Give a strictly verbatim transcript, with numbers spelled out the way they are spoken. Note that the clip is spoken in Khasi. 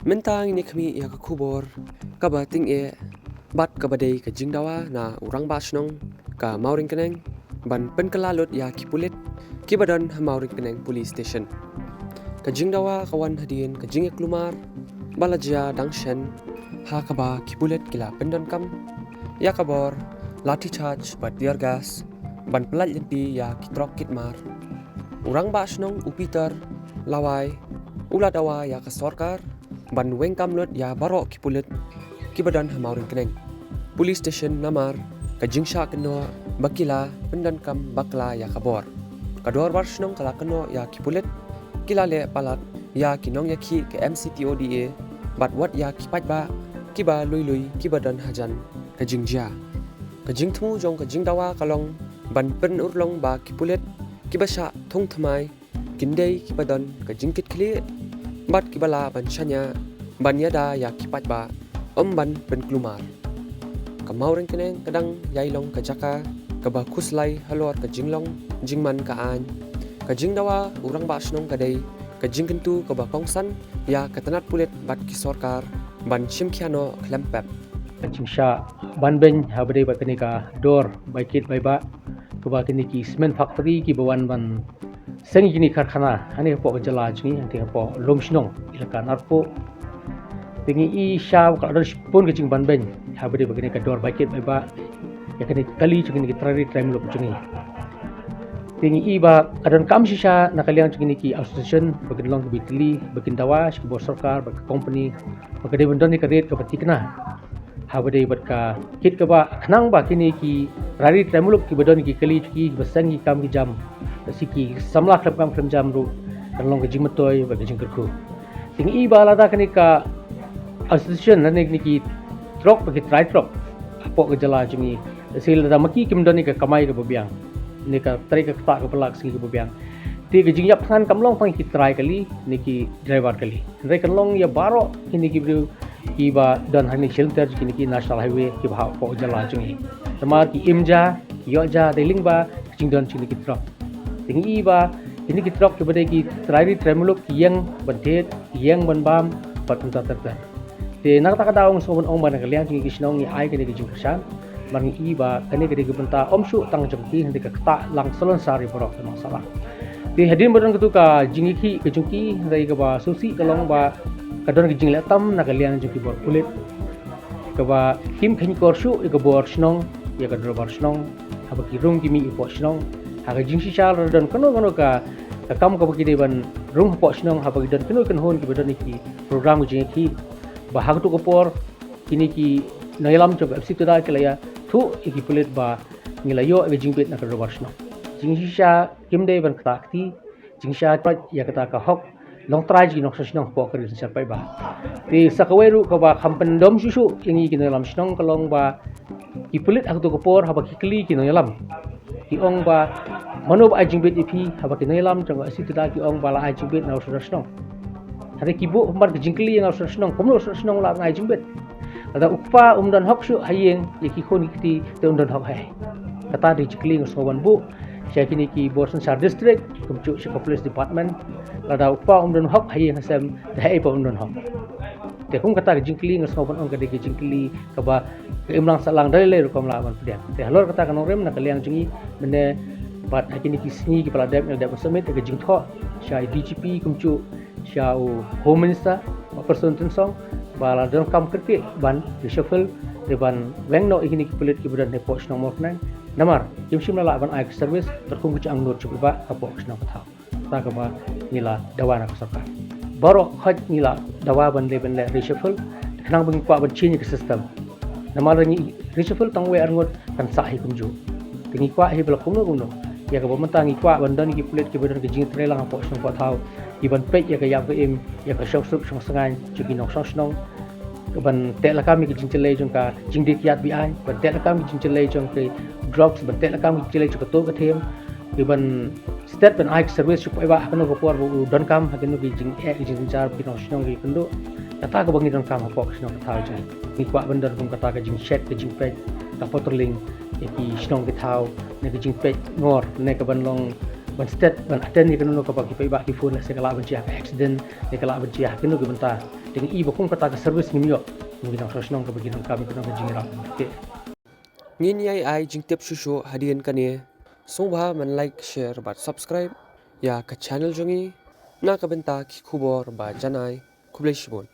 Mynta ngin ïa khmih ïa ka khubor kaba tyngeh bad kaba dei ka jingdawa na u rangbah shnong ka Mawryngkneng ban pynkylla lut ïa ki pulit kiba don ha Mawryngkneng Police Station. Ka jingdawa ka wan hadien ka jingïaklumar ba la jia dang shen ha kaba ki pulit ki la pyndonkam ïa ka bor lathi charge bad tear gas ban pyllait lynti ïa ki trok kit mar. U rangbah shnong u Peter Lawai u la dawa ïa ka sorkar ban weng kam lut ïa baroh ki pulit kiba don ha Mawryngkneng Police Station namar ka jingshah kynnoh ba ki la pyndonkam bakla ïa ka bor. Ka dorbar shnong ka la kynnoh ïa ki pulit ki la leh palat ïa ki nongïakhih ka M C T O D A bad wat ïa ki paidbah kiba lui lui kiba don hajan ka jingjia. Ka jingthmu jong ka jingdawa ka long ban pynurlong ba ki pulit kiba shah thung thymmai kin dei kiba don ka jingkitkhlieh bad kiba lah ban shaniah ban ïada ïa ki paidbah, ym ban pynkulmar. Ka Mawryngkneng ka dang ïai long ka jaka kaba khuslai halor ka jinglong jingman ka aiñ. Ka jingdawa u rangbah shnong ka dei ka jingkyntu kaba kongsan ïa ka tnat pulit bad ki sorkar ban shim khia noh khlem pep. Ka jingshah ban beiñ ha ba dei bad kane ka dor bai kit bai bah kaba kine ki cement factory kiba wan ban seng ïa kine ki karkhana hangne hapoh ka jylla jong ngi, hangne hapoh Lumshnong, Elaka Narpuh. Te ngi i sha ka la don shibun ka jingban beiñ ha ba dei bad kane ka dor bai kit bai bah ïa kane ka kali jong kine ki trai ri trai muluk jong ngi. Te ngi i ba ka donkam shisha na ka liang jong kine ki association ba kin long kiba ïatylli, ba kin dawa sha ka bor sorkar bad ka company ba ka dei ban don ïa ka rate kaba thikna ha ba dei bad ka kit kaba khnang ba kine ki trai ri trai muluk kiba don ki kali jong ki kiba seng ki kam ki jam, lehse ki samla khlem kam khlem jam ruh kan long ka jingmyntoi bad ka jingkyrkhu. Te ngi i ba lada kane ka association lane kine ki trok bad ki trai trok hapoh ka jylla jong ngi, lehse lada ma ki kim don ïa ka kamai kaba biang ne ka trei ka ktah kaba lah ka sngi kaba biang, te ka jingïap thngan kam long tang ïa ki trai kali ne ki driver kali, hynrei kan long ïa baroh kine ki briew kiba don hangne shilynter jong kine ki National Highway kiba hap hapoh jylla jong ngi. Namar ki im ja, ki ïoh ja dei lyngba ka jingdon jong kine ki trok. Te ngi i ba kine ki trok kiba dei ki trai ri trai muluk ki ïeng ban thied, ki ïeng ban bam bad kumta ter ter. Te na kata ka daw nga sngew ban ong ba na ka liang jong ngi ki shnong ngi ai kane ka jingkyrshan. Namar ngi i ba kane ka dei ka bynta ym shuh tang jong ki, hynrei ka ktah lang salonsar ïa baroh ka nongsahlang. Te hadien ba don katu ka jingïakhih ka jong ki, hynrei kaba sngewsih ka long ba ka don ka jingleh tam na ka liang jong ki bor pulit kaba kim kheiñkor shuh ïa ka bor shnong, ïa ka dorbar shnong, haba ki rung ki mih hapoh shnong. Ha ka jingshisha lada don kano kano ka, ka kam kaba ki dei ban rung hapoh shnong, haba ki don kano kano kiba don ïa ki program ka jingïakhih, ba ha katu ka por kine ki nongïalam jong ka F C Tuda ki la ïathuh ïa ki pulit ba ngi la ïoh ïa ka jingbit na ka dorbar shnong. Jingshisha kim dei ban ktah kti, jingshisha ïa kata ka hok longtrai jong ki nongshong shnong hapoh ka ri synshar paidbah. Te sa kawei ruh kaba kham pyndom shuh shuh ïa ngi ki nongïalam shnong ka long ba ki pulit ha katu ka por haba ki kylli ki nongïalam, ki ong ba mano ba ai jingbit ïa phi, haba ki nongïalam jong ka F C Tuda ki ong ba la ai jingbit na u sordar shnong. Hynrei ki buh pynban ka jingkylli ïa nga u sordar shnong, kumno u sordar shnong lah ban ai jingbit? Lada u kpa um don hok shuh ha ïing ïa ki khun ki kti, te un don hok ha ei? Kata dei jingkylli nga sngew ban buh sha kine ki bor synshar district, kumjuh sha ka police department. Lada u kpa um don hok ha ïing ha sem, te ha ei pat un don hok? Te kum kata ka jingkylli nga sngew ban ong ka dei ka jingkylli kaba ka imlang sahlang da lei lei ruh kam lah ban pdiang. Te halor kata ka nongrim na ka liang jong ngi mynne bad ha kine ki sngi kiba la dep, ngi la dep ban submit ïa ka jingthoh sha i D G P kumjuh sha u Home Minister, Bah Prestone Tynsong, ba la donkam kyrkieh ban reshuffle, dei ban weng noh ïa kine ki pulit kiba don hapoh shnong Mawryngkneng. Namar kim shym la lah ban ai ka service katkum ka jingangnud jong u paidbah hapoh ka shnong ka thaw. Kata kaba ngi la dawa na ka sorkar. Baroh khoit ngi la dawa ban leh, ban leh reshuffle, khnang ba ngi kwah ban change ïa ka system. Namar lada ngi reshuffle tang wei ar ngut kan sah hi kumjuh. Te ngi kwah hi ba la kumno kumno. Ïa kaba mynta ngi kwah ban don ki pulit kiba don ka jingtreilang hapoh shnong hapoh thaw, ki ban peit ïa ka ïap ka im, ïa ka shongsuk shongsngain jong ki nongshong shnong, ban teh lakam ïa ka jingjyllei jong ka jingdie kiad be-aiñ, ban teh lakam ïa ka jingjyllei jong ki drugs, ban teh lakam ïa ka jingjyllei jong ka tuh ka thiem, ki ban stet ban ai ka service sha u paidbah ha kano ka por ba u donkam, ha kano ka jingeh ka jingsynshar ba ki nongshong shnong ki kynduh. Kata kaba ngi donkam hapoh ka shnong ka thaw jong ngi. Ngi kwah ban don kum kata ka jingshet, ka jingpeit, ka patrolling ïa ki shnong ki thaw, ne ka jingpeit ngor, ne ka ban long Ban stet ban attend ïa kano kaba ki paidbah ki phone, lehse ka lah ban jia ka accident, ïa ka lah ban jia kano ka bynta. Te ngi i ba kum kata ka service ngim ïoh, ngi nang shnong kaba ngi nang kam ïa kano ka jingïarap. Te ngin ïai ai jingtip shuh shuh hadien kane. Sngewbha ban like, share bad subscribe ïa ka channel jong ngi na ka bynta ki khubor ba jan ai. Khublei shibun.